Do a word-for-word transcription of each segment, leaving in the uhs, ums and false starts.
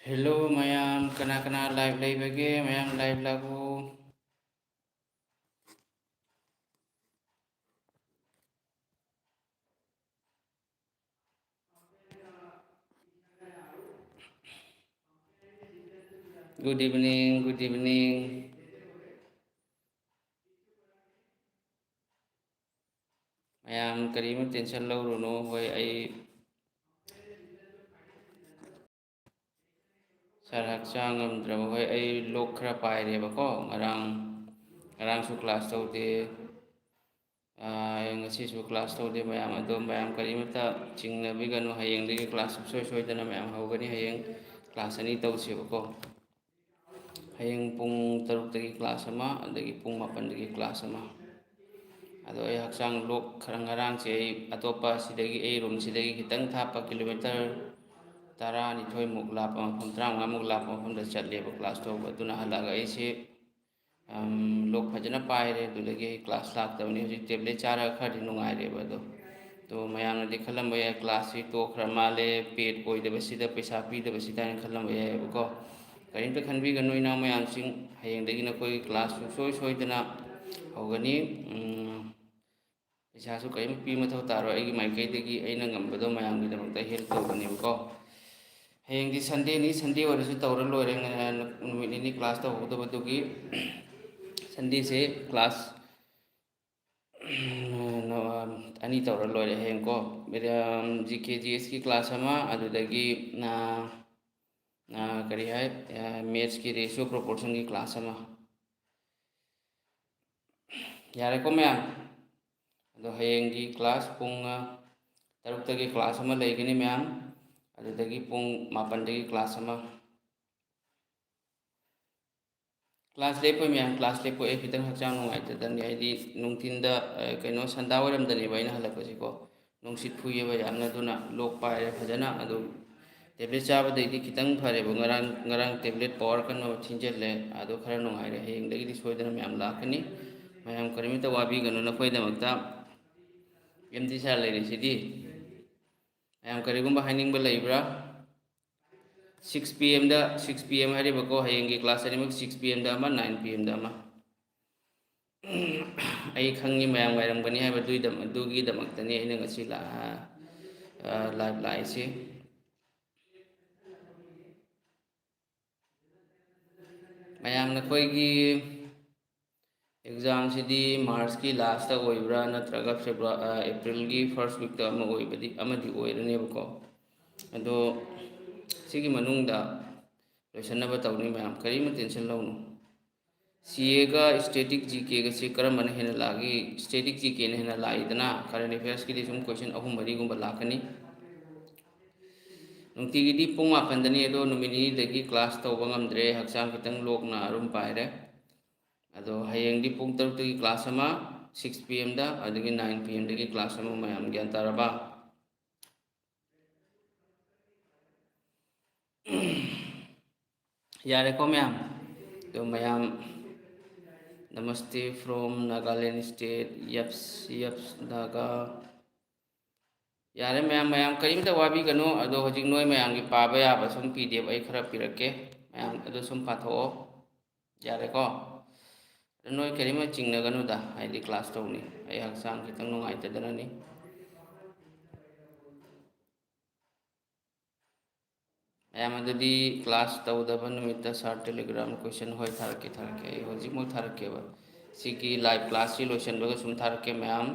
Hello ꯃꯌꯥꯝ, ꯀꯅꯥ ꯀꯅꯥ live ꯂꯩꯕꯒꯦ? ꯃꯌꯥꯝ live ꯂꯥꯛꯎ꯫ Good evening, good evening. ꯃꯌꯥꯝ ꯀꯔꯤꯃ tension ꯂꯧꯔꯨꯅꯨ꯫ ꯍꯣꯏ, ꯑꯩ sir ꯍꯛꯆꯥꯡ ꯉꯝꯗ꯭ꯔꯕ, ꯍꯣꯏ, ꯑꯩ ꯂꯣꯛ ꯈꯔ ꯄꯥꯏꯔꯦꯕꯀꯣ꯫ ꯉꯔꯥꯡ, ꯉꯔꯥꯡꯁꯨ class ꯇꯧꯗꯦ, ꯑꯥ, ꯉꯁꯤꯁꯨ class ꯇꯧꯗꯦ ꯃꯌꯥꯝ꯫ ꯑꯗꯣ ꯃꯌꯥꯝ ꯀꯔꯤꯃꯇ ꯆꯤꯡꯅꯕꯤꯒꯅꯨ, ꯍꯌꯦꯡꯗꯒꯤ class ꯁꯨꯡꯁꯣꯏ ꯁꯣꯏꯗꯅ ꯃꯌꯥꯝ ꯍꯧꯒꯅꯤ꯫ ꯍꯌꯦꯡ class ꯑꯅꯤ ꯇꯧꯁꯦꯕꯀꯣ꯫ ꯍꯌꯦꯡ ꯄꯨꯡ ꯇꯔꯨꯛꯇꯒꯤ class ꯑꯃ, ꯑꯗꯒꯤ ꯄꯨꯡ ꯃꯥꯄꯟꯗꯒꯤ class ꯑꯃ꯫ ꯑꯗꯣ ꯑꯩ ꯍꯛꯆꯥꯡ ꯂꯣꯛ ꯈꯔ, ꯉꯔꯥꯡꯁꯦ ꯑꯩ ꯑꯇꯣꯞꯄ ꯁꯤꯗꯒꯤ, ꯑꯩ room ꯁꯤꯗꯒꯤ ꯈꯤꯇꯪ ꯊꯥꯞꯄ kilometre ꯇꯔꯥꯅꯤꯊꯣꯏꯃꯨꯛ ꯂꯥꯞꯄ ꯃꯐꯝ, ꯇꯔꯥꯃꯉꯥꯃꯨꯛ ꯂꯥꯞꯄ ꯃꯐꯝꯗ ꯆꯠꯂꯦꯕ class ꯇꯧꯕ꯫ ꯑꯗꯨꯅ ꯍꯜꯂꯛꯑꯒ ꯑꯩꯁꯦ, ꯑꯝ, ꯂꯣꯛ ꯐꯖꯅ ꯄꯥꯏꯔꯦ꯫ ꯑꯗꯨꯗꯒꯤ ꯑꯩ class ꯂꯥꯛꯇꯕꯅꯤ꯫ ꯍꯧꯖꯤꯛ tablet ꯆꯥꯔꯒ ꯈꯔꯗꯤ ꯅꯨꯡꯉꯥꯏꯔꯦꯕ꯫ ꯑꯗꯣ, ꯑꯗꯣ ꯃꯌꯥꯝꯅꯗꯤ ꯈꯜꯂꯝꯕ ꯌꯥꯏ, class ꯁꯤ ꯇꯣꯛꯈ꯭ꯔ ꯃꯥꯜꯂꯦ, paid ꯑꯣꯏꯗꯕꯁꯤꯗ, ꯄꯩꯁꯥ ꯄꯤꯗꯕꯁꯤꯗ ꯍꯥꯏꯅ ꯈꯜꯂꯝꯕ ꯌꯥꯏꯑꯕꯀꯣ꯫ ꯀꯔꯤꯝꯇ ꯈꯟꯕꯤꯒꯅꯨ ꯏꯅꯥꯎ ꯃꯌꯥꯝꯁꯤꯡ, ꯍꯌꯦꯡꯗꯒꯤ ꯅꯈꯣꯏꯒꯤ class ꯁꯨꯡꯁꯣꯏ ꯁꯣꯏꯗꯅ ꯍꯧꯒꯅꯤ꯫ ꯎꯝ, ꯄꯩꯁꯥꯁꯨ ꯀꯔꯤꯝ ꯄꯤ ꯃꯊꯧ ꯇꯥꯔꯣꯏ꯫ ꯑꯩꯒꯤ ꯃꯥꯏꯀꯩꯗꯒꯤ ꯑꯩꯅ ꯉꯝꯕꯗꯣ ꯃꯌꯥꯝꯒꯤꯗꯃꯛꯇ help ꯇꯧꯕꯅꯦꯕꯀꯣ꯫ ꯍꯌꯦꯡꯗꯤ Sundayꯅꯤ, Sunday ꯑꯣꯏꯔꯁꯨ ꯇꯧꯔ ꯂꯣꯏꯔꯦ꯫ ꯉ-, ꯅꯨꯃꯤꯠ ꯅꯤꯅꯤ class ꯇꯧꯍꯧꯗꯕꯗꯨꯒꯤ Sundayꯁꯦ class ꯑꯅꯤ ꯇꯧꯔ ꯂꯣꯏꯔꯦ ꯍꯌꯦꯡꯀꯣ꯫ Madam, G K G S ꯀꯤ class ꯑꯃ, ꯑꯗꯨꯗꯒꯤ, ꯑ, ꯑ, ꯀꯔꯤ ꯍꯥꯏ, ꯑ, maths ꯀꯤ ratio proportion ꯒꯤ class ꯑꯃ꯫ ꯌꯥꯔꯦꯀꯣ ꯃꯌꯥꯝ? ꯑꯗꯣ ꯍꯌꯦꯡꯒꯤ class ꯄꯨꯡ, ꯑ, ꯇꯔꯨꯛꯇꯒꯤ class ꯑꯃ ꯂꯩꯒꯅꯤ ꯃꯌꯥꯝ, ꯑꯗꯨꯗꯒꯤ ꯄꯨꯡ ꯃꯥꯄꯟꯗꯒꯤ class ꯑꯃ꯫ Class ꯂꯦꯞꯄꯣꯏ ꯃꯌꯥꯝ, class ꯂꯦꯞꯄꯣꯏ꯫ ꯑꯩ ꯈꯤꯇꯪ ꯍꯛꯆꯥꯡ ꯅꯨꯡꯉꯥꯏꯇꯗꯅꯤ, ꯍꯥꯏꯗꯤ ꯅꯨꯡꯊꯤꯟꯗ, ꯑ, ꯀꯩꯅꯣ, ꯁꯟꯗꯥ ꯋꯥꯏꯔꯝꯗꯅꯦꯕ ꯑꯩꯅ ꯍꯜꯂꯛꯄꯁꯤꯀꯣ꯫ ꯅꯨꯡꯁꯤꯠ ꯐꯨꯏꯌꯦꯕ ꯌꯥꯝꯅ, ꯑꯗꯨꯅ ꯂꯣꯛ ꯄꯥꯏꯔꯦ ꯐꯖꯅ꯫ ꯑꯗꯨ tablet ꯆꯥꯕꯗꯩꯗꯤ ꯈꯤꯇꯪ ꯐꯔꯦꯕ꯫ ꯉꯔꯥꯡ, ꯉꯔꯥꯡ tablet power ꯀꯟꯕ ꯊꯤꯟꯖꯜꯂꯦ, ꯑꯗꯣ ꯈꯔ ꯅꯨꯡꯉꯥꯏꯔꯦ꯫ ꯍꯌꯦꯡꯗꯒꯤꯗꯤ ꯁꯣꯏꯗꯅ ꯃꯌꯥꯝ ꯂꯥꯛꯀꯅꯤ꯫ ꯃꯌꯥꯝ ꯀꯔꯤꯃꯇ ꯋꯥꯕꯤꯒꯅꯨ ꯅꯈꯣꯏꯗꯃꯛꯇ꯫ M D sir ꯂꯩꯔꯤꯁꯤꯗꯤ꯫ ꯃꯌꯥꯝ ꯀꯔꯤꯒꯨꯝꯕ ꯍꯥꯏꯅꯤꯡꯕ ꯂꯩꯕ꯭ꯔꯥ? ꯁꯤꯛꯁ ꯄꯤ ꯑꯦꯝꯗ, ꯁꯤꯛꯁ ꯄꯤ ꯑꯦꯝ ꯍꯥꯏꯔꯤꯕꯀꯣ, ꯍꯌꯦꯡꯒꯤ ꯀ꯭ꯂꯥꯁ ꯑꯅꯤꯃꯛ ꯁꯤꯛꯁ ꯄꯤ ꯑꯦꯝꯗ ꯑꯃ, ꯅꯥꯏꯟ ꯄꯤ ꯑꯦꯝꯗ ꯑꯃ꯫ ꯑꯩ ꯈꯪꯉꯤ ꯃꯌꯥꯝ ꯉꯥꯏꯔꯝꯒꯅꯤ ꯍꯥꯏꯕ, ꯑꯗꯨꯏꯗꯝ-, ꯑꯗꯨꯒꯤꯗꯃꯛꯇꯅꯤ ꯑꯩꯅ ꯉꯁꯤ ꯂꯥ-, ꯑ, ꯂꯥꯏꯚ ꯂꯥꯛꯏꯁꯤ꯫ ꯃꯌꯥꯝ, ꯅꯈꯣꯏꯒꯤ ꯑꯦꯛꯖꯥꯝꯁꯤꯗꯤ ꯃꯥꯔꯆꯀꯤ ꯂꯥꯁꯇ ꯑꯣꯏꯕ꯭ꯔꯥ, ꯅꯠꯇ꯭ꯔꯒ ꯐꯦꯕ꯭ꯔꯨꯋꯥ-, ꯑ, ꯑꯦꯄ꯭ꯔꯤꯜꯒꯤ ꯐꯥꯔꯁ ꯋꯤꯛꯇ ꯑꯃ ꯑꯣꯏꯕꯗꯤ, ꯑꯃꯗꯤ ꯑꯣꯏꯔꯅꯦꯕꯀꯣ꯫ ꯑꯗꯣ ꯁꯤꯒꯤ ꯃꯅꯨꯡꯗ ꯂꯣꯏꯁꯤꯟꯅꯕ ꯇꯧꯅꯤ ꯃꯌꯥꯝ, ꯀꯔꯤꯝꯇ ꯇꯦꯟꯁꯟ ꯂꯧꯅꯨ꯫ ꯁꯤ ꯑꯦꯒ ꯁ꯭ꯇꯦꯇꯤꯛ ꯖꯤ ꯀꯦꯒꯁꯤ ꯀꯔꯝꯕꯅ ꯍꯦꯟꯅ ꯂꯥꯛꯏ? ꯁ꯭ꯇꯦꯇꯤꯛ ꯖꯤ ꯀꯦꯅ ꯍꯦꯟꯅ ꯂꯥꯛꯏꯗꯅ꯫ ꯀꯔꯦꯟ ꯑꯦꯐꯤꯌꯔꯁꯀꯤꯗꯤ ꯁꯨꯝ ꯀꯣꯏꯁꯟ ꯑꯍꯨꯝ ꯃꯔꯤꯒꯨꯝꯕ ꯂꯥꯛꯀꯅꯤ꯫ ꯅꯨꯡꯇꯤꯒꯤꯗꯤ ꯄꯨꯡ ꯃꯥꯄꯟꯗꯅꯤ, ꯑꯗꯣ ꯅꯨꯃꯤꯠ ꯅꯤꯅꯤꯗꯒꯤ ꯀ꯭ꯂꯥꯁ ꯇꯧꯕ ꯉꯝꯗ꯭ꯔꯦ, ꯍꯛꯆꯥꯡ ꯈꯤꯇꯪ ꯂꯣꯛꯅ ꯑꯔꯨꯝ ꯄꯥꯏꯔꯦ꯫ ꯑꯗꯣ ꯍꯌꯦꯡꯗꯤ ꯄꯨꯡ ꯇꯔꯨꯛꯇꯒꯤ ꯀ꯭ꯂꯥꯁ ꯑꯃ, ꯁꯤꯛꯁ ꯄꯤ ꯑꯦꯝꯗ, ꯑꯗꯒꯤ ꯅꯥꯏꯟ ꯄꯤ ꯑꯦꯝꯗꯒꯤ ꯀ꯭ꯂꯥꯁ ꯑꯃ, ꯃꯌꯥꯝ ꯒ꯭ꯌꯥꯟ ꯇꯥꯔꯕ? ꯌꯥꯔꯦꯀꯣ ꯃꯌꯥꯝ? ꯑꯗꯣ ꯃꯌꯥꯝ, "Namaste from Nagaland state, ꯌꯞꯁ, ꯌꯞꯁ, Naga". ꯌꯥꯔꯦ ꯃꯌꯥꯝ, ꯃꯌꯥꯝ ꯀꯔꯤꯝꯇ ꯋꯥꯕꯤꯒꯅꯨ꯫ ꯑꯗꯣ ꯍꯧꯖꯤꯛ ꯅꯣꯏ ꯃꯌꯥꯝꯒꯤ ꯄꯥꯕ ꯌꯥꯕ ꯁꯨꯝ ꯄꯤ ꯗꯤ ꯑꯦꯐ ꯑꯩ ꯈꯔ ꯄꯤꯔꯛꯀꯦ, ꯃꯌꯥꯝ ꯑꯗꯨ ꯁꯨꯝ ꯄꯥꯊꯣꯛꯑꯣ꯫ ꯌꯥꯔꯦꯀꯣ? ꯑꯗꯣ ꯅꯣꯏ ꯀꯔꯤꯝꯇ ꯆꯤꯡꯅꯒꯅꯨꯗ, ꯍꯥꯏꯗꯤ ꯀ꯭ꯂꯥꯁ ꯇꯧꯅꯤ꯫ ꯑꯩ ꯍꯛꯆꯥꯡ ꯈꯤꯇꯪ ꯅꯨꯡꯉꯥꯏꯇꯗꯅꯅꯤ꯫ ꯃꯌꯥꯝ, ꯑꯗꯨꯗꯤ ꯀ꯭ꯂꯥꯁ ꯇꯧꯗꯕ ꯅꯨꯃꯤꯠꯇ ꯁꯥꯔ ꯇꯦꯂꯤꯒ꯭ꯔꯥꯝ ꯀꯣꯏꯁꯟ, ꯍꯣꯏ, ꯊꯥꯔꯛꯀꯦ, ꯊꯥꯔꯛꯀꯦ꯫ ꯑꯩ ꯍꯧꯖꯤꯛꯃꯛ ꯊꯥꯔꯛꯀꯦꯕ꯫ ꯁꯤꯒꯤ ꯂꯥꯏꯚ ꯀ꯭ꯂꯥꯁꯁꯤ ꯂꯣꯏꯁꯤꯟꯕꯒ ꯁꯨꯝ ꯊꯥꯔꯛꯀꯦ ꯃꯌꯥꯝ꯫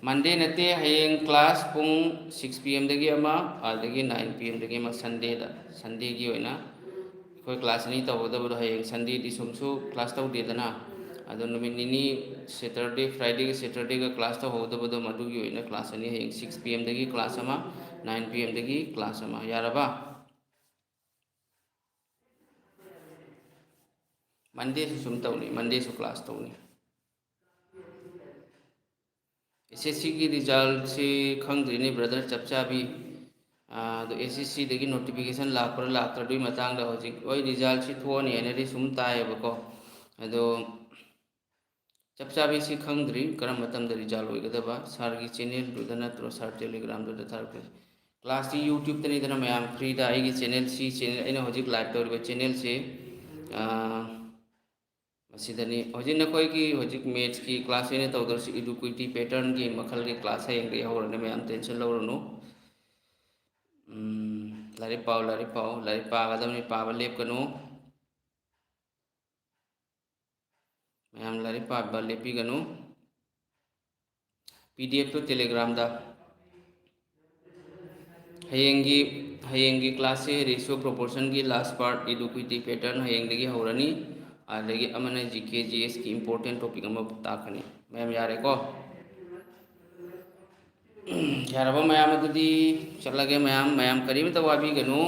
ꯃꯟꯗꯦ ꯅꯠꯇꯦ, ꯍꯌꯦꯡ ꯀ꯭ꯂꯥꯁ ꯄꯨꯡ ꯁꯤꯛꯁ ꯄꯤ ꯑꯦꯝꯗꯒꯤ ꯑꯃ, ꯑꯗꯒꯤ ꯅꯥꯏꯟ ꯄꯤ ꯑꯦꯝꯗꯒꯤ ꯑꯃ, ꯁꯟꯗꯦꯗ, ꯁꯟꯗꯦꯒꯤ ꯑꯣꯏꯅ꯫ ꯑꯩꯈꯣꯏ ꯀ꯭ꯂꯥꯁ ꯑꯅꯤ ꯇꯧꯒꯗꯕꯗꯣ ꯍꯌꯦꯡ ꯁꯟꯗꯦꯗꯤ ꯁꯨꯝꯁꯨ ꯀ꯭ꯂꯥꯁ ꯇꯧꯗꯦꯗꯅ꯫ ꯑꯗꯣ ꯅꯨꯃꯤꯠ ꯅꯤꯅꯤ, ꯁꯦꯇꯔꯗꯦ, ꯐ꯭ꯔꯥꯏꯗꯦꯒ ꯁꯦꯇꯔꯗꯦꯒ ꯀ꯭ꯂꯥꯁ ꯇꯧꯍꯧꯒꯗꯕꯗꯣ, ꯃꯗꯨꯒꯤ ꯑꯣꯏꯅ ꯀ꯭ꯂꯥꯁ ꯑꯅꯤ, ꯍꯌꯦꯡ ꯁꯤꯛꯁ ꯄꯤ ꯑꯦꯝꯗꯒꯤ ꯀ꯭ꯂꯥꯁ ꯑꯃ, ꯅꯥꯏꯟ ꯄꯤ ꯑꯦꯝꯗꯒꯤ ꯀ꯭ꯂꯥꯁ ꯑꯃ꯫ ꯌꯥꯔꯕ? ꯃꯟꯗꯦꯁꯨ ꯁꯨꯝ ꯇꯧꯅꯤ, ꯃꯟꯗꯦꯁꯨ ꯀ꯭ꯂꯥꯁ ꯇꯧꯅꯤ꯫ ꯑꯦꯁ ꯑꯦꯁ ꯁꯤꯒꯤ ꯔꯤꯖꯜꯁꯤ ꯈꯪꯗ꯭ꯔꯤꯅꯦ ꯕ꯭ꯔꯗꯔ, ꯆꯞ ꯆꯥꯕꯤ꯫ ꯑꯥ, ꯑꯗꯣ ꯑꯦꯁ ꯑꯦꯁ ꯁꯤꯗꯒꯤ ꯅꯣꯇꯤꯐꯤꯀꯦꯁꯟ ꯂꯥꯛꯄ꯭ꯔꯥ ꯂꯥꯛꯇ꯭ꯔꯥ, ꯑꯗꯨꯒꯤ ꯃꯇꯥꯡꯗ ꯍꯧꯖꯤꯛ ꯍꯣꯏ ꯔꯤꯖꯜꯁꯤ ꯊꯣꯛꯑꯅꯤ ꯍꯥꯏꯅꯗꯤ ꯁꯨꯝ ꯇꯥꯏꯌꯦꯕꯀꯣ꯫ ꯑꯗꯣ ꯆꯞ ꯆꯥꯕꯤꯁꯤ ꯈꯪꯗ꯭ꯔꯤ, ꯀꯔꯝꯕ ꯃꯇꯝꯗ ꯔꯤꯖꯜ ꯑꯣꯏꯒꯗꯕ꯫ ꯁꯥꯔꯒꯤ ꯆꯦꯅꯦꯜꯗꯨꯗ ꯅꯠꯇ꯭ꯔꯣ, ꯁꯥꯔ ꯇꯦꯂꯤꯒ꯭ꯔꯥꯝꯗꯨꯗ ꯊꯥꯔꯛꯄꯁꯦ? ꯀ꯭ꯂꯥꯁꯁꯤ YouTubeꯇꯅꯤꯗꯅ ꯃꯌꯥꯝ, ꯐ꯭ꯔꯤꯗ ꯑꯩꯒꯤ ꯆꯦꯅꯦꯜꯁꯤ, ꯆꯦꯅꯦꯜ, ꯑꯩꯅ ꯍꯧꯖꯤꯛ ꯂꯥꯏꯚ ꯇꯧꯔꯤꯕ ꯆꯦꯅꯦꯜꯁꯤ, ꯑꯥ, ꯃꯁꯤꯗꯅꯤ꯫ ꯍꯧꯖꯤꯛ ꯅꯈꯣꯏꯒꯤ ꯍꯧꯖꯤꯛ ꯃꯦꯠꯁꯀꯤ ꯀ꯭ꯂꯥꯁ ꯑꯩꯅ ꯇꯧꯗꯧꯔꯤꯁꯤ ꯏꯗꯨꯀ꯭ꯋꯤꯇꯤ ꯄꯦꯇꯔꯟꯒꯤ ꯃꯈꯜꯒꯤ ꯀ꯭ꯂꯥꯁ ꯍꯌꯦꯡꯗꯒꯤ ꯍꯧꯔꯅꯤ꯫ ꯃꯌꯥꯝ ꯇꯦꯟꯁꯟ ꯂꯧꯔꯨꯅꯨ꯫ ꯎꯝ, ꯂꯥꯏꯔꯤꯛ ꯄꯥꯎ, ꯂꯥꯏꯔꯤꯛ ꯄꯥꯎ, ꯂꯥꯏꯔꯤꯛ ꯄꯥꯒꯗꯕꯅꯤ, ꯄꯥꯕ ꯂꯦꯞꯀꯅꯨ꯫ ꯃꯌꯥꯝ ꯂꯥꯏꯔꯤꯛ ꯄꯥꯕ ꯂꯦꯞꯄꯤꯒꯅꯨ꯫ ꯄꯤ ꯗꯤ ꯑꯦꯐꯇꯨ Telegramꯗ꯫ ꯍꯌꯦꯡꯒꯤ, ꯍꯌꯦꯡꯒꯤ ꯀ꯭ꯂꯥꯁꯁꯦ ꯔꯦꯁꯤꯌꯣ ꯄ꯭ꯔꯣꯄꯣꯔꯁꯟꯒꯤ ꯂꯥꯁ ꯄꯥꯔꯠ, ꯏꯗꯨꯀ꯭ꯋꯤꯇꯤ ꯄꯦꯇꯔꯟ ꯍꯌꯦꯡꯗꯒꯤ ꯍꯧꯔꯅꯤ꯫ ꯑꯗꯒꯤ ꯑꯃꯅ ꯖꯤ ꯀꯦ ꯖꯤ ꯑꯦꯁꯀꯤ ꯏꯝꯄꯣꯔꯇꯦꯟ ꯇꯣꯄꯤꯛ ꯑꯃ ꯇꯥꯛꯀꯅꯤ꯫ ꯃꯌꯥꯝ ꯌꯥꯔꯦꯀꯣ? ꯌꯥꯔꯕ ꯃꯌꯥꯝ? ꯑꯗꯨꯗꯤ ꯆꯠꯂꯒꯦ ꯃꯌꯥꯝ꯫ ꯃꯌꯥꯝ ꯀꯔꯤꯃꯇ ꯋꯥꯕꯤꯒꯅꯨ꯫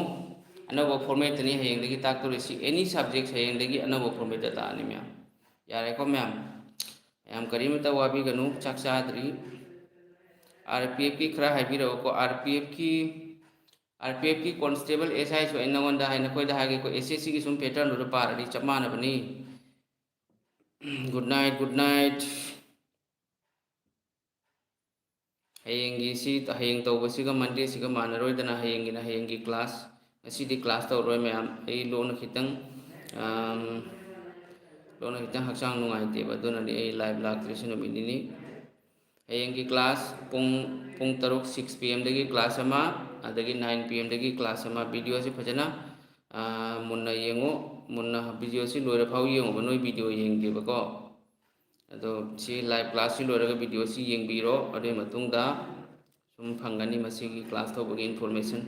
ꯑꯅꯧꯕ ꯐꯣꯔꯃꯦꯠꯇꯅꯤ ꯍꯌꯦꯡꯗꯒꯤ ꯇꯥꯛꯇꯣꯔꯤꯁꯤ꯫ ꯑꯦꯅꯤ ꯁꯕꯖꯦꯛ ꯍꯌꯦꯡꯗꯒꯤ ꯑꯅꯧꯕ ꯐꯣꯔꯃꯦꯠꯇ ꯇꯥꯛꯑꯅꯤ ꯃꯌꯥꯝ꯫ ꯌꯥꯔꯦꯀꯣ ꯃꯌꯥꯝ? ꯃꯌꯥꯝ ꯀꯔꯤꯃꯇ ꯋꯥꯕꯤꯒꯅꯨ꯫ ꯆꯥꯛ ꯆꯥꯗ꯭ꯔꯤ꯫ ꯑꯥꯔ ꯄꯤ ꯑꯦꯐꯀꯤ ꯈꯔ ꯍꯥꯏꯕꯤꯔꯛꯑꯣꯀꯣ꯫ ꯑꯥꯔ ꯄꯤ ꯑꯦꯐꯀꯤ, ꯑꯥꯔ ꯄꯤ ꯑꯦꯐꯀꯤ ꯀꯣꯟꯁꯇꯦꯕꯜ, ꯑꯦꯁ ꯑꯥꯏꯁꯨ ꯑꯩ ꯅꯉꯣꯟꯗ ꯍꯥꯏ, ꯅꯈꯣꯏꯗ ꯍꯥꯏꯒꯦꯀꯣ, ꯑꯦꯁ ꯑꯦꯁ ꯁꯤꯒꯤ ꯁꯨꯝ ꯄꯦꯇꯔꯟꯗꯨꯗ ꯄꯥꯔꯗꯤ ꯆꯞ ꯃꯥꯟꯅꯕꯅꯤ꯫ Good night, good night꯫ ꯍꯌꯦꯡꯒꯤ ꯁꯤ, ꯍꯌꯦꯡ ꯇꯧꯕꯁꯤꯒ ꯃꯟꯗꯦꯁꯤꯒ ꯃꯥꯟꯅꯔꯣꯏꯗꯅ, ꯍꯌꯦꯡꯒꯤꯅ ꯍꯌꯦꯡꯒꯤ ꯀ꯭ꯂꯥꯁ꯫ ꯉꯁꯤꯗꯤ ꯀ꯭ꯂꯥꯁ ꯇꯧꯔꯣꯏ ꯃꯌꯥꯝ꯫ ꯑꯩ ꯂꯣꯛꯅ ꯈꯤꯇꯪ, ꯑꯝ, ꯂꯣꯛꯅ ꯈꯤꯇꯪ ꯍꯛꯆꯥꯡ ꯅꯨꯡꯉꯥꯏꯇꯦꯕ, ꯑꯗꯨꯅꯅꯤ ꯑꯩ ꯂꯥꯏꯚ ꯂꯥꯛꯇ꯭ꯔꯤꯁꯤ ꯅꯨꯃꯤꯠ ꯅꯤꯅꯤ꯫ ꯍꯌꯦꯡꯒꯤ ꯀ꯭ꯂꯥꯁ ꯄꯨꯡ, ꯄꯨꯡ ꯇꯔꯨꯛ, six P M ꯗꯒꯤ ꯀ꯭ꯂꯥꯁ ꯑꯃ, ꯑꯗꯒꯤ nine P M ꯗꯒꯤ ꯀ꯭ꯂꯥꯁ ꯑꯃ꯫ ꯚꯤꯗꯤꯑꯣꯁꯤ ꯐꯖꯅ, ꯑ, ꯃꯨꯟꯅ ꯌꯦꯡꯉꯨ꯫ ꯃꯨꯟꯅ ꯚꯤꯗꯤꯑꯣꯁꯤ ꯂꯣꯏꯔꯐꯥꯎ ꯌꯦꯡꯉꯨꯕ, ꯅꯣꯏ ꯚꯤꯗꯤꯑꯣ ꯌꯦꯡꯗꯦꯕꯀꯣ꯫ ꯑꯗꯣ ꯁꯤ ꯂꯥꯏꯚ ꯀ꯭ꯂꯥꯁꯁꯤ ꯂꯣꯏꯔꯒ ꯚꯤꯗꯤꯑꯣꯁꯤ ꯌꯦꯡꯕꯤꯔꯣ꯫ ꯑꯗꯨꯒꯤ ꯃꯇꯨꯡꯗ ꯁꯨꯝ ꯐꯪꯒꯅꯤ ꯃꯁꯤꯒꯤ ꯀ꯭ꯂꯥꯁ ꯇꯧꯕꯒꯤ ꯏꯟꯐꯣꯔꯃꯦꯁꯟ꯫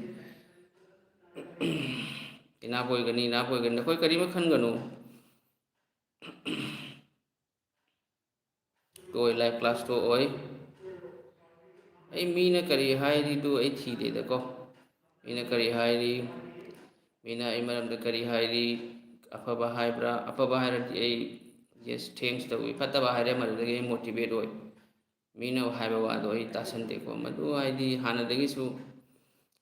ꯏꯅꯥꯛ ꯑꯣꯏꯒꯅꯤ, ꯏꯅꯥꯛ ꯑꯣꯏꯒꯅꯤ꯫ ꯅꯈꯣꯏ ꯀꯔꯤꯃ ꯈꯟꯒꯅꯨ꯫ ꯇꯣꯛꯑꯣꯏ, ꯂꯥꯏꯚ ꯀ꯭ꯂꯥꯁ ꯇꯣꯛꯑꯣꯏ꯫ ꯑꯩ ꯃꯤꯅ ꯀꯔꯤ ꯍꯥꯏꯔꯤꯗꯨ ꯑꯩ ꯊꯤꯗꯦꯗꯀꯣ꯫ ꯃꯤꯅ ꯀꯔꯤ ꯍꯥꯏꯔꯤ, ꯃꯤꯅ ꯑꯩ ꯃꯔꯝꯗ ꯀꯔꯤ ꯍꯥꯏꯔꯤ, ꯑꯐꯕ ꯍꯥꯏꯕ꯭ꯔꯥ? ꯑꯐꯕ ꯍꯥꯏꯔꯗꯤ ꯑꯩ yes, thanks ꯇꯧꯏ꯫ ꯐꯠꯇꯕ ꯍꯥꯏꯔꯦ, ꯃꯗꯨꯗꯒꯤ ꯑꯩ motivate ꯑꯣꯏ꯫ ꯃꯤꯅ ꯍꯥꯏꯕ ꯋꯥꯗꯣ ꯑꯩ ꯇꯥꯁꯟꯗꯦꯀꯣ꯫ ꯃꯗꯨ ꯍꯥꯏꯗꯤ ꯍꯥꯟꯅꯗꯒꯤꯁꯨ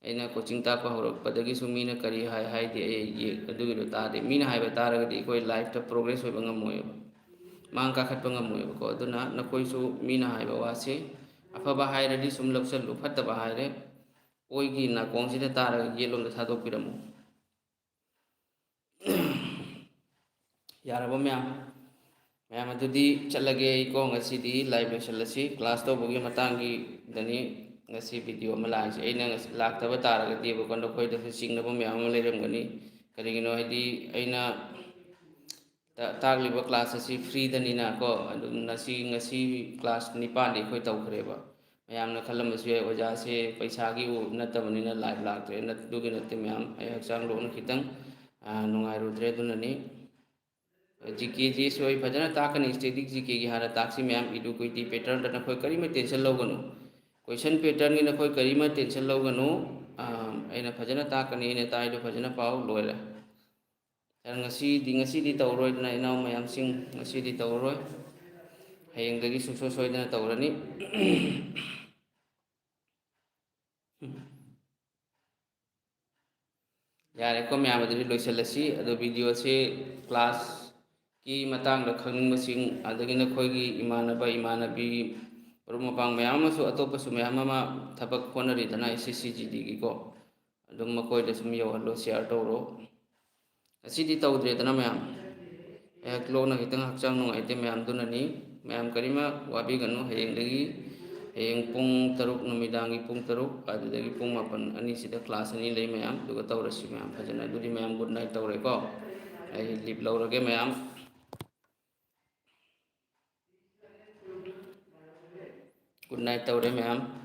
ꯑꯩꯅ ꯀꯣꯆꯤꯡ ꯇꯥꯛꯄ ꯍꯧꯔꯛꯄꯗꯒꯤꯁꯨ ꯃꯤꯅ ꯀꯔꯤ ꯍꯥꯏ ꯍꯥꯏꯗꯦ, ꯑꯩ ꯌꯦ-, ꯑꯗꯨꯒꯤꯗꯣ ꯇꯥꯗꯦ꯫ ꯃꯤꯅ ꯍꯥꯏꯕ ꯇꯥꯔꯒꯗꯤ ꯑꯩꯈꯣꯏ ꯂꯥꯏꯐꯇ ꯄ꯭ꯔꯣꯒ꯭ꯔꯦꯁ ꯑꯣꯏꯕ ꯉꯝꯃꯣꯏꯕ, ꯃꯥꯡ ꯀꯥꯈꯠꯄ ꯉꯝꯃꯣꯏꯕꯀꯣ꯫ ꯑꯗꯨꯅ ꯅꯈꯣꯏꯁꯨ ꯃꯤꯅ ꯍꯥꯏꯕ ꯋꯥꯁꯦ, ꯑꯐꯕ ꯍꯥꯏꯔꯗꯤ ꯁꯨꯝ ꯂꯧꯁꯜꯂꯨ, ꯐꯠꯇꯕ ꯍꯥꯏꯔꯦ ꯑꯣꯏꯒꯤ ꯅꯥꯀꯣꯡꯁꯤꯗ ꯇꯥꯔꯒ ꯌꯦꯠꯂꯣꯝꯗ ꯊꯥꯗꯣꯛꯄꯤꯔꯝꯃꯨ꯫ ꯌꯥꯔꯕ ꯃꯌꯥꯝ? ꯃꯌꯥꯝ ꯑꯗꯨꯗꯤ ꯆꯠꯂꯒꯦ ꯑꯩꯀꯣ꯫ ꯉꯁꯤꯗꯤ live ꯂꯣꯏꯁꯤꯜꯂꯁꯤ꯫ Class ꯇꯧꯕꯒꯤ ꯃꯇꯥꯡꯒꯤꯗꯅꯤ ꯉꯁꯤ video ꯑꯃ ꯂꯥꯛꯏꯁꯦ꯫ ꯑꯩꯅ ꯉꯁꯤ ꯂꯥꯛꯇꯕ ꯇꯥꯔꯒꯗꯤꯕꯀꯣ, ꯅꯈꯣꯏꯗꯁꯨ ꯆꯤꯡꯅꯕ ꯃꯌꯥꯝ ꯑꯃ ꯂꯩꯔꯝꯒꯅꯤ꯫ ꯀꯔꯤꯒꯤꯅꯣ ꯍꯥꯏꯗꯤ, ꯑꯩꯅ ꯇ-, ꯇꯥꯛꯂꯤꯕ class ꯑꯁꯤ free ꯗꯅꯤꯅꯀꯣ, ꯑꯗꯨꯝ ꯉꯁꯤ, ꯉꯁꯤ class ꯅꯤꯄꯥꯟꯗꯤ ꯑꯩꯈꯣꯏ ꯇꯧꯈ꯭ꯔꯦꯕ꯫ ꯃꯌꯥꯝꯅ ꯈꯜꯂꯝꯕꯁꯨ ꯌꯥꯏ, "ꯑꯣꯖꯥꯁꯦ ꯄꯩꯁꯥꯒꯤ ꯅꯠꯇꯕꯅꯤꯅ live ꯂꯥꯛꯇ꯭ꯔꯦꯅ"꯫ ꯑꯗꯨꯒꯤ ꯅꯠꯇꯦ ꯃꯌꯥꯝ, ꯑꯩ ꯍꯛꯆꯥꯡ ꯂꯣꯛꯅ ꯈꯤꯇꯪ, ꯑ, ꯅꯨꯡꯉꯥꯏꯔꯨꯗ꯭ꯔꯦ, ꯑꯗꯨꯅꯅꯤ꯫ G K ꯁꯨ ꯑꯩ ꯐꯖꯅ ꯇꯥꯛꯀꯅꯤ, static G K ꯒꯤ ꯍꯥꯟꯅ ꯇꯥꯛꯁꯤ ꯃꯌꯥꯝ꯫ Equity pattern ꯗ ꯅꯈꯣꯏ ꯀꯔꯤꯃ tension ꯂꯧꯒꯅꯨ, question pattern ꯒꯤ ꯅꯈꯣꯏ ꯀꯔꯤꯃ tension ꯂꯧꯒꯅꯨ꯫ ꯑ, ꯑꯩꯅ ꯐꯖꯅ ꯇꯥꯛꯀꯅꯤ, ꯑꯩꯅ ꯇꯥꯛꯏꯗꯣ ꯐꯖꯅ ꯄꯥꯎ, ꯂꯣꯏꯔꯦ꯫ ꯉꯁꯤꯗꯤ, ꯉꯁꯤꯗꯤ ꯇꯧꯔꯣꯏꯗꯅ ꯏꯅꯥꯎ ꯃꯌꯥꯝꯁꯤꯡ, ꯉꯁꯤꯗꯤ ꯇꯧꯔꯔꯣꯏ꯫ ꯍꯌꯦꯡꯗꯒꯤ ꯁꯨꯡꯁꯣꯏ ꯁꯣꯏꯗꯅ ꯇꯧꯔꯅꯤ꯫ ꯌꯥꯔꯦꯀꯣ ꯃꯌꯥꯝ, ꯑꯗꯨꯗꯤ ꯂꯣꯏꯁꯤꯜꯂꯁꯤ꯫ ꯑꯗꯣ video ꯁꯦ class ꯀꯤ ꯃꯇꯥꯡꯗ ꯈꯪꯅꯤꯡꯕꯁꯤꯡ, ꯑꯗꯒꯤ ꯅꯈꯣꯏꯒꯤ ꯏꯃꯥꯟꯅꯕ, ꯏꯃꯥꯟꯅꯕꯤ, ꯃꯔꯨꯞ ꯃꯄꯥꯡ ꯃꯌꯥꯝ ꯑꯃꯁꯨ, ꯑꯇꯣꯞꯄꯁꯨ ꯃꯌꯥꯝ ꯑꯃ ꯊꯕꯛ ꯍꯣꯠꯅꯔꯤꯗꯅ S S C G D ꯒꯤꯀꯣ, ꯑꯗꯨꯝ ꯃꯈꯣꯏꯗ ꯁꯨꯝ ꯌꯧꯍꯜꯂꯣ, share ꯇꯧꯔꯣ꯫ ꯉꯁꯤꯗꯤ ꯇꯧꯗ꯭ꯔꯦꯗꯅ ꯃꯌꯥꯝ, ꯑꯩꯍꯥꯛ ꯂꯣꯛꯅ ꯈꯤꯇꯪ ꯍꯛꯆꯥꯡ ꯅꯨꯡꯉꯥꯏꯇꯦ ꯃꯌꯥꯝ, ꯑꯗꯨꯅꯅꯤ꯫ ꯃꯌꯥꯝ ꯀꯔꯤꯃ ꯋꯥꯕꯤꯒꯅꯨ꯫ ꯍꯌꯦꯡꯗꯒꯤ, ꯍꯌꯦꯡ ꯄꯨꯡ ꯇꯔꯨꯛ, ꯅꯨꯃꯤꯗꯥꯡꯒꯤ ꯄꯨꯡ ꯇꯔꯨꯛ, ꯑꯗꯨꯗꯒꯤ ꯄꯨꯡ ꯃꯥꯄꯟ, ꯑꯅꯤꯁꯤꯗ class ꯑꯅꯤ ꯂꯩ ꯃꯌꯥꯝ, ꯑꯗꯨꯒ ꯇꯧꯔꯁꯤ ꯃꯌꯥꯝ ꯐꯖꯅ꯫ ꯑꯗꯨꯗꯤ ꯃꯌꯥꯝ good night ꯇꯧꯔꯦꯀꯣ꯫ ꯑꯩ leave ꯂꯧꯔꯒꯦ ꯃꯌꯥꯝ꯫ Good night ꯇꯧꯔꯦ ꯃꯌꯥꯝ꯫